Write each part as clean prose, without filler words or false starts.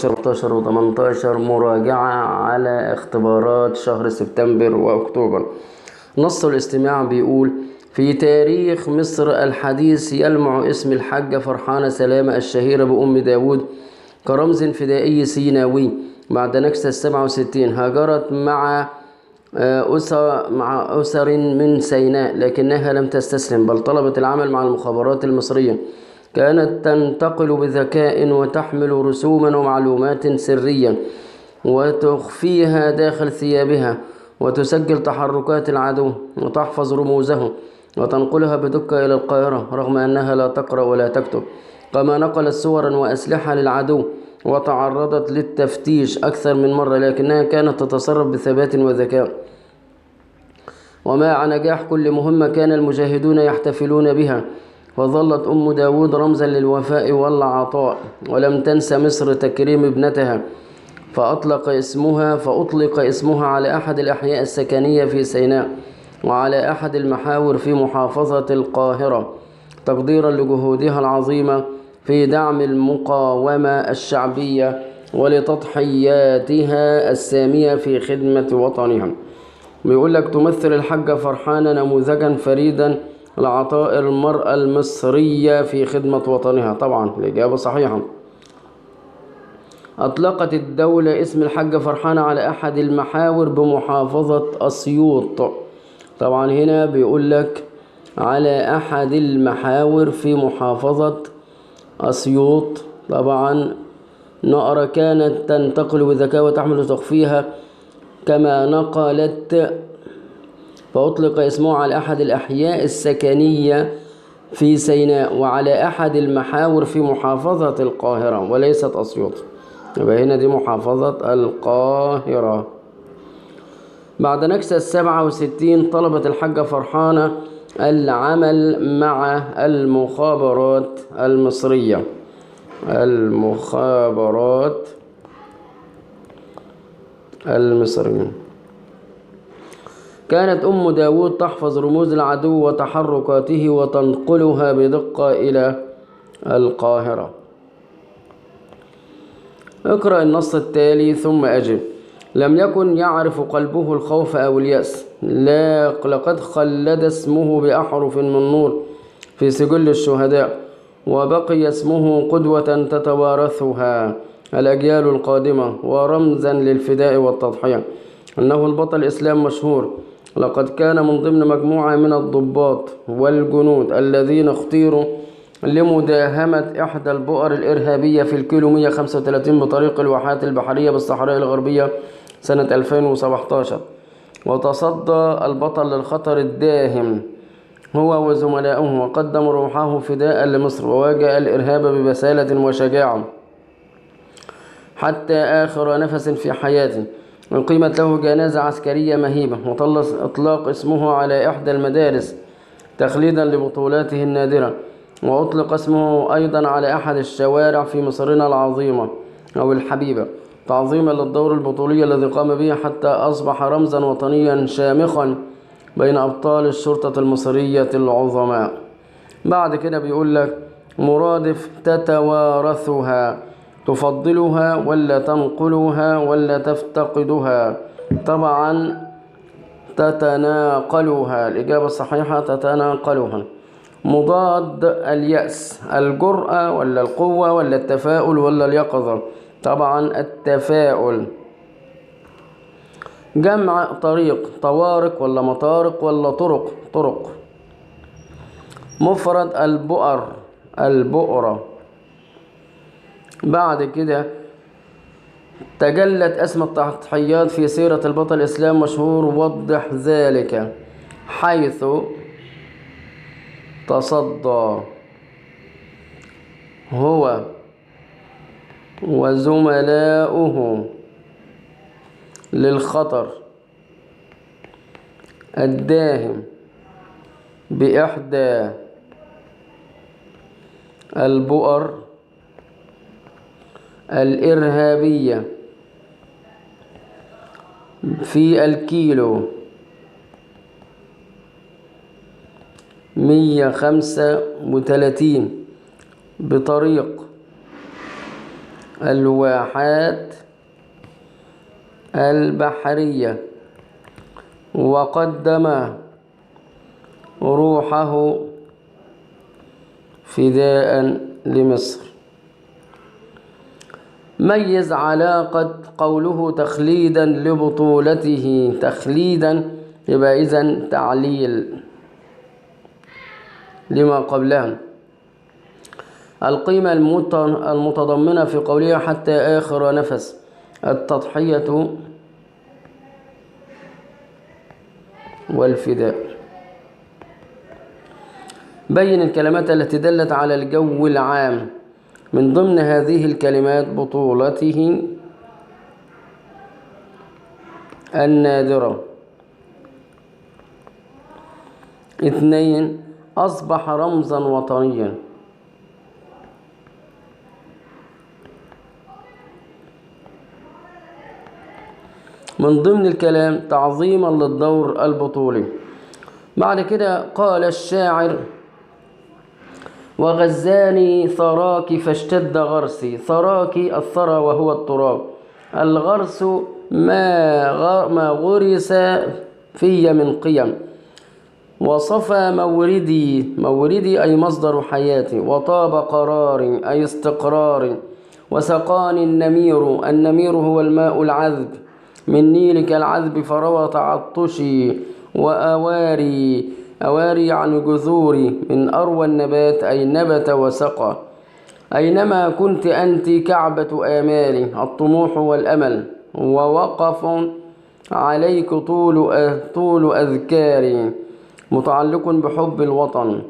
17 و 18 مراجعة على اختبارات شهر سبتمبر وأكتوبر. نص الاستماع بيقول: في تاريخ مصر الحديث يلمع اسم الحاجة فرحانة سلامة الشهيرة بأم داود كرمز فدائي سيناوي. بعد نكسة 67 هاجرت مع أسر من سيناء، لكنها لم تستسلم بل طلبت العمل مع المخابرات المصرية. كانت تنتقل بذكاء وتحمل رسوما ومعلومات سرية وتخفيها داخل ثيابها، وتسجل تحركات العدو وتحفظ رموزه وتنقلها بدقة إلى القاهرة رغم أنها لا تقرأ ولا تكتب. كما نقلت صورا وأسلحة للعدو وتعرضت للتفتيش أكثر من مرة، لكنها كانت تتصرف بثبات وذكاء. ومع نجاح كل مهمة كان المجاهدون يحتفلون بها، وظلت أم داود رمزا للوفاء والعطاء، ولم تنس مصر تكريم ابنتها، فأطلق اسمها على أحد الأحياء السكنية في سيناء وعلى أحد المحاور في محافظة القاهرة، تقديرا لجهودها العظيمة في دعم المقاومة الشعبية ولتضحياتها السامية في خدمة وطنها. بيقول لك: تمثل الحاجة فرحانة نموذجا فريدا لعطاء المرأة المصرية في خدمة وطنها. طبعا الإجابة صحيحة. أطلقت الدولة اسم الحاجة فرحانة على أحد المحاور بمحافظة أسيوط. طبعا هنا بيقول لك على أحد المحاور في محافظة أسيوط. طبعا نقرة كانت تنتقل بذكاء وتحمل تخفيها كما نقلت، فأطلق اسمه على أحد الأحياء السكنية في سيناء وعلى أحد المحاور في محافظة القاهرة وليست أسيوط. يبقى هنا دي محافظة القاهرة. بعد نكسة 67 طلبت الحاجة فرحانة العمل مع المخابرات المصرية. المخابرات المصرية. كانت أم داود تحفظ رموز العدو وتحركاته وتنقلها بدقة إلى القاهرة. اقرأ النص التالي ثم أجب. لم يكن يعرف قلبه الخوف أو اليأس، لا لقد خلد اسمه بأحرف من نور في سجل الشهداء، وبقي اسمه قدوة تتوارثها الأجيال القادمة ورمزا للفداء والتضحية. إنه البطل إسلام مشهور، لقد كان من ضمن مجموعة من الضباط والجنود الذين اختيروا لمداهمة إحدى البؤر الإرهابية في الكيلو 135 بطريق الواحات البحرية بالصحراء الغربية سنة 2017. وتصدى البطل للخطر الداهم هو وزملائه، وقدم روحه فداء لمصر، وواجه الإرهاب ببسالة وشجاعة حتى آخر نفس في حياته. أقيمت له جنازة عسكرية مهيبة، وطل إطلاق اسمه على إحدى المدارس تخليدا لبطولاته النادرة، وأطلق اسمه أيضا على أحد الشوارع في مصرنا العظيمة أو الحبيبة، تعظيما للدور البطولي الذي قام به حتى أصبح رمزا وطنيا شامخا بين أبطال الشرطة المصرية العظماء. بعد كده بيقول لك مرادف تتوارثها، تفضلها ولا تنقلها ولا تفتقدها؟ طبعا تتناقلها، الإجابة الصحيحة تتناقلها. مضاد اليأس، الجرأة ولا القوة ولا التفاؤل ولا اليقظة؟ طبعا التفاؤل. جمع طريق، طوارق ولا مطارق ولا طرق؟ طرق. مفرد البؤر، البؤرة. بعد كده تجلت أسمى التضحيات في سيرة البطل إسلام مشهور، وضح ذلك حيث تصدى هو وزملاؤه للخطر الداهم بإحدى البؤر الإرهابية في الكيلو 135 بطريق الواحات البحرية، وقدم روحه فداء لمصر. ميز علاقة قوله تخليدا لبطولته، تخليدا يبقى إذن تعليل لما قبلها. القيمة المتضمنة في قوله حتى آخر نفس، التضحية والفداء. بين الكلمات التي دلت على الجو العام، من ضمن هذه الكلمات بطولته النادرة. 2 أصبح رمزا وطنيا. من ضمن الكلام تعظيما للدور البطولي. بعد كده قال الشاعر: وغزاني ثراك فاشتد غرسي. ثراك الثرى وهو التراب، الغرس ما غرس في من قيم. وصفى موردي، موردي أي مصدر حياتي، وطاب قراري أي استقراري. وسقاني النمير، النمير هو الماء العذب، من نيلك العذب فروى تعطشي. وأواري، أواري يعني جذوري، من أروى النبات أي نبت وسقى. أينما كنت أنت كعبة آمالي، الطموح والأمل، ووقف عليك طول أذكاري، متعلق بحب الوطن.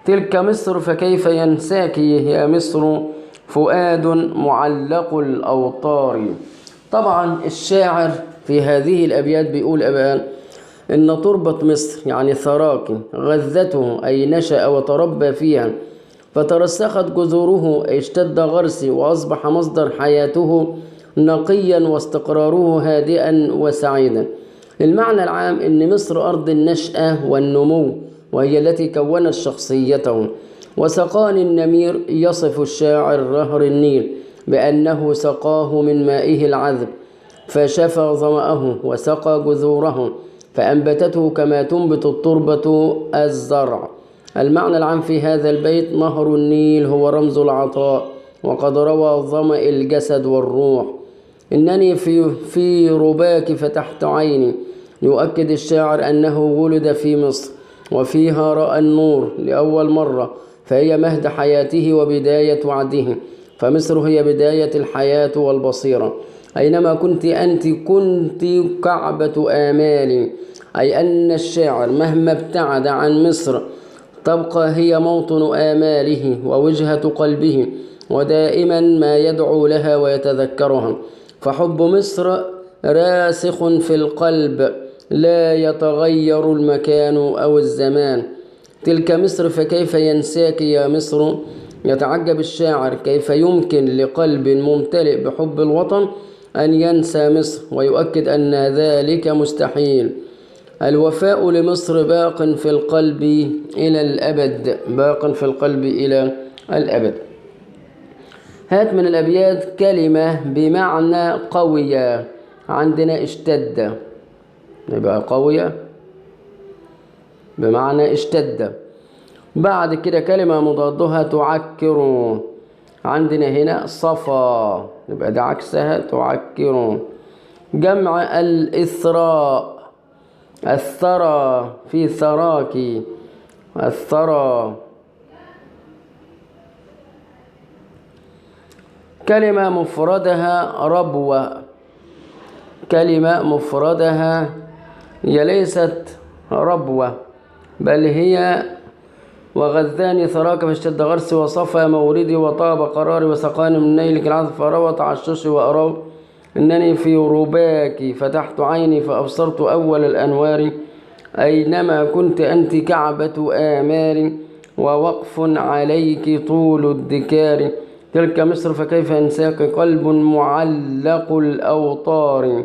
تلك مصر فكيف ينساك يا مصر، فؤاد معلق الأوطار. طبعا الشاعر في هذه الأبيات بيقول أبان إن تربة مصر يعني ثراك غذته أي نشأ وتربى فيها، فترسخت جذوره أي اشتد غرسي، وأصبح مصدر حياته نقيا واستقراره هادئا وسعيدا. المعنى العام إن مصر أرض النشأة والنمو، وهي التي كونت شخصيته. وسقاني النمير، يصف الشاعر نهر النيل بأنه سقاه من مائه العذب فشفى ظمأه وسقى جذوره فأنبتته كما تنبت التربة الزرع. المعنى العام في هذا البيت نهر النيل هو رمز العطاء، وقد روى ظمأ الجسد والروح. إنني في رباك فتحت عيني، يؤكد الشاعر أنه ولد في مصر وفيها رأى النور لأول مرة، فهي مهد حياته وبداية وعده، فمصر هي بداية الحياة والبصيرة. أينما كنت أنت كنت كعبة آمالي، أي أن الشاعر مهما ابتعد عن مصر تبقى هي موطن آماله ووجهة قلبه، ودائما ما يدعو لها ويتذكرها. فحب مصر راسخ في القلب، لا يتغير المكان أو الزمان. تلك مصر فكيف ينساك يا مصر؟ يتعجب الشاعر كيف يمكن لقلب ممتلئ بحب الوطن أن ينسى مصر، ويؤكد أن ذلك مستحيل. الوفاء لمصر باق في القلب إلى الأبد، باق في القلب إلى الأبد. هات من الأبيات كلمة بمعنى قوية. عندنا اشتد، يبقى قوية بمعنى اشتد. بعد كده كلمة مضادها تعكر، عندنا هنا صفا، يبقى ده عكسها تعكر. جمع الإثراء، الثرى في ثراك، الثرى. كلمة مفردها ربوة، كلمة مفردها هي ليست ربوة بل هي وغذاني ثراك فاشتد غرسي وصفى موردي وطاب قراري وسقاني من نيلك العذب فروى تعششي وأروا إنني في رباك فتحت عيني فأبصرت أول الأنوار. أينما كنت أنت كعبة آمالي ووقف عليك طول الذكار. تلك مصر فكيف ينساك قلب معلق الأوطار،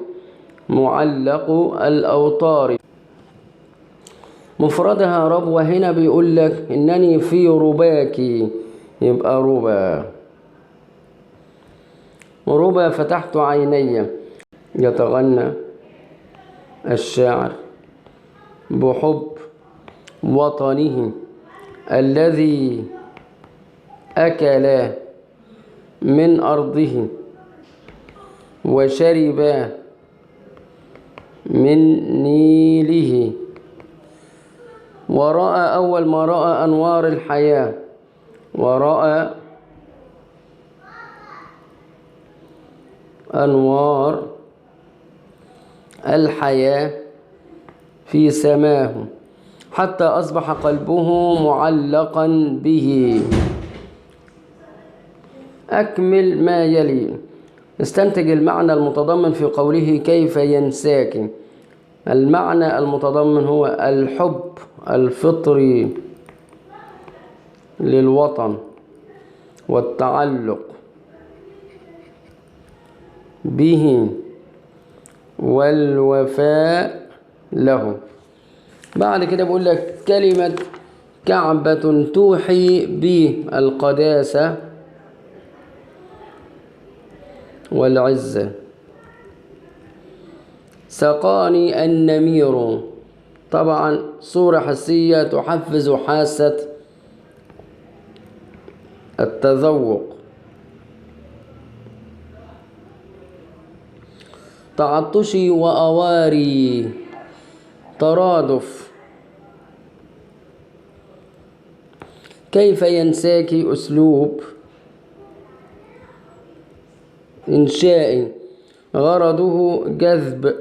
معلق الأوطار. مفردها رب، وهنا بيقول لك إنني في رباك، يبقى ربا. ربا فتحت عيني. يتغنى الشاعر بحب وطنه الذي أكل من أرضه وشرب من نيله، ورأى أول ما رأى أنوار الحياة، ورأى أنوار الحياة في سماه حتى أصبح قلبه معلقا به. أكمل ما يلي. استنتج المعنى المتضمن في قوله كيف ينساك. المعنى المتضمن هو الحب الفطري للوطن والتعلق به والوفاء له. بعد كده بقول لك كلمة كعبة توحي بالقداسة والعزة. سقاني النمير، طبعا صورة حسية تحفز حاسة التذوق. تعطشي وأواري، ترادف. كيف ينساك، أسلوب إنشائي غرضه جذب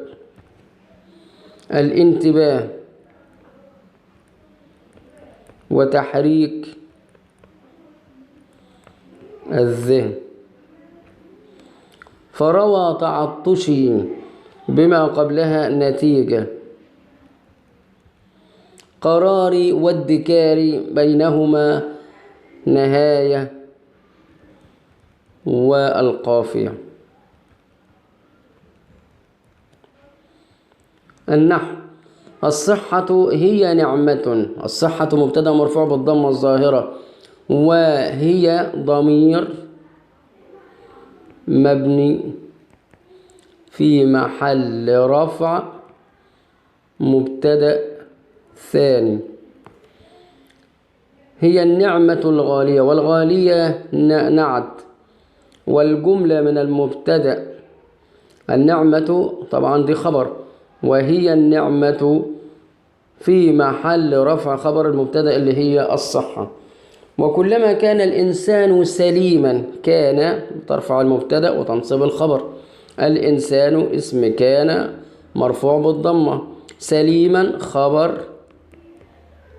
الانتباه وتحريك الذهن. فروى تعطشي بما قبلها نتيجة. قراري وادكاري بينهما نهاية والقافية. النحو. الصحة هي نعمة. الصحة مبتدأ مرفوع بالضمة الظاهرة، وهي ضمير مبني في محل رفع مبتدأ ثاني. هي النعمة الغالية، والغالية نعت، والجملة من المبتدأ. النعمة طبعا دي خبر، وهي النعمة في محل رفع خبر المبتدأ اللي هي الصحة. وكلما كان الإنسان سليما، كان ترفع المبتدأ وتنصب الخبر. الإنسان اسم كان مرفوع بالضمة، سليما خبر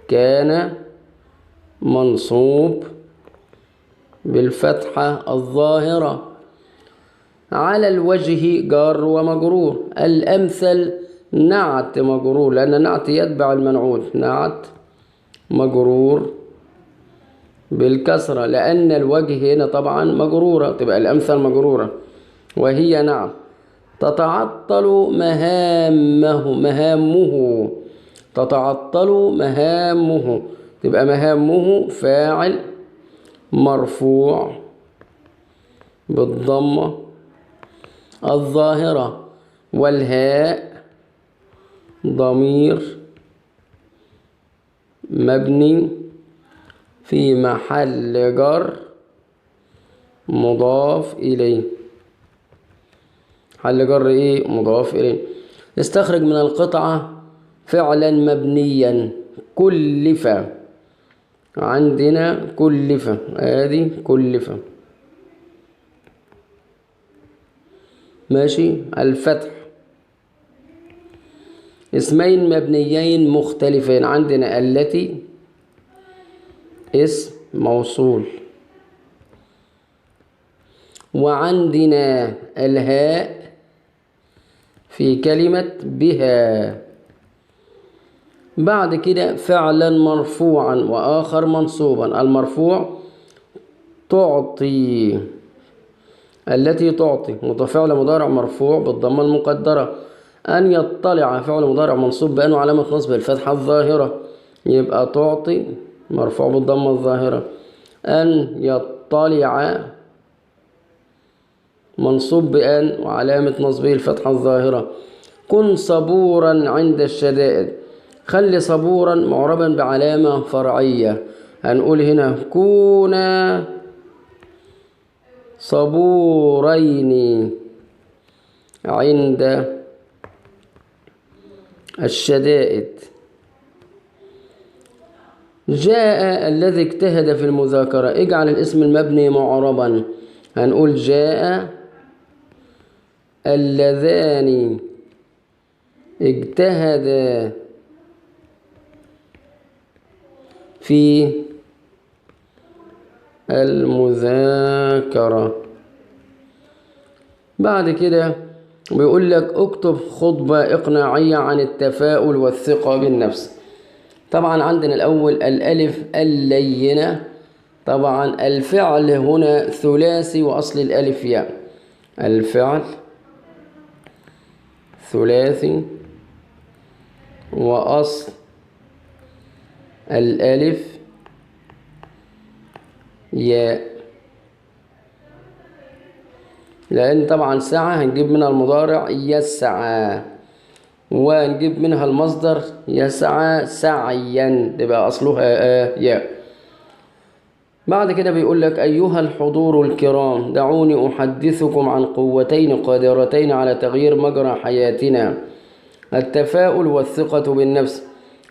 كان منصوب بالفتحة الظاهرة. على الوجه جار ومجرور. الأمثل نعت مجرور، لأن النعت يتبع المنعوت. نعت مجرور بالكسرة، لأن الوجه هنا طبعا مجرورة، تبقى الأمثل مجرورة وهي نعت. تتعطل مهامه، مهامه، تتعطل مهامه، تبقى مهامه فاعل مرفوع بالضمة الظاهرة، والهاء ضمير مبني في محل جر مضاف إليه. محل جر إيه؟ مضاف إليه. استخرج من القطعة فعلا مبنيا. كلف، عندنا كلف، ادي كلف، ماشي. الفتح، اسمين مبنيين مختلفين، عندنا التي اسم موصول، وعندنا الهاء في كلمة بها. بعد كده فعلا مرفوعا وآخر منصوبا. المرفوع تعطي، التي تعطي فعل مضارع مرفوع بالضمة المقدرة. أن يطلع فعل مضارع منصوب بأنه علامة نصب الفتحة الظاهرة، يبقى تعطي مرفوع بالضمة الظاهرة. أن يطلع منصوب بأن وعلامة نصبه الفتحة الظاهرة. كن صبورا عند الشدائد، خلي صبورا معربا بعلامة فرعية، هنقول هنا كونا صبورين عند الشدائد. جاء الذي اجتهد في المذاكرة، اجعل الاسم المبني معربا، هنقول جاء اللذان اجتهدا في المذاكرة. بعد كده بيقول لك اكتب خطبة إقناعية عن التفاؤل والثقة بالنفس. طبعا عندنا الأول الألف اللينة، طبعا الفعل هنا ثلاثي وأصل الألف ياء، الفعل ثلاثي وأصل الألف ياء، لأن طبعا سعى هنجيب منها المضارع يسعى، ونجيب منها المصدر يسعى سعيا، تبقى أصلها ياء. بعد كده بيقول لك أيها الحضور الكرام، دعوني أحدثكم عن قوتين قادرتين على تغيير مجرى حياتنا، التفاؤل والثقة بالنفس،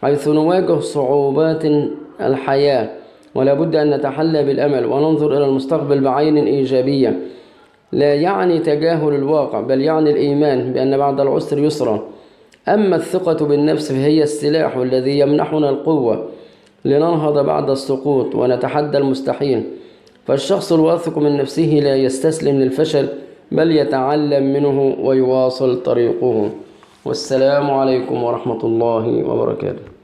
حيث نواجه صعوبات الحياة ولا بد أن نتحلى بالأمل وننظر إلى المستقبل بعين إيجابية. لا يعني تجاهل الواقع، بل يعني الإيمان بأن بعد العسر يسرا. أما الثقة بالنفس فهي السلاح الذي يمنحنا القوة لننهض بعد السقوط ونتحدى المستحيل. فالشخص الواثق من نفسه لا يستسلم للفشل، بل يتعلم منه ويواصل طريقه. والسلام عليكم ورحمة الله وبركاته.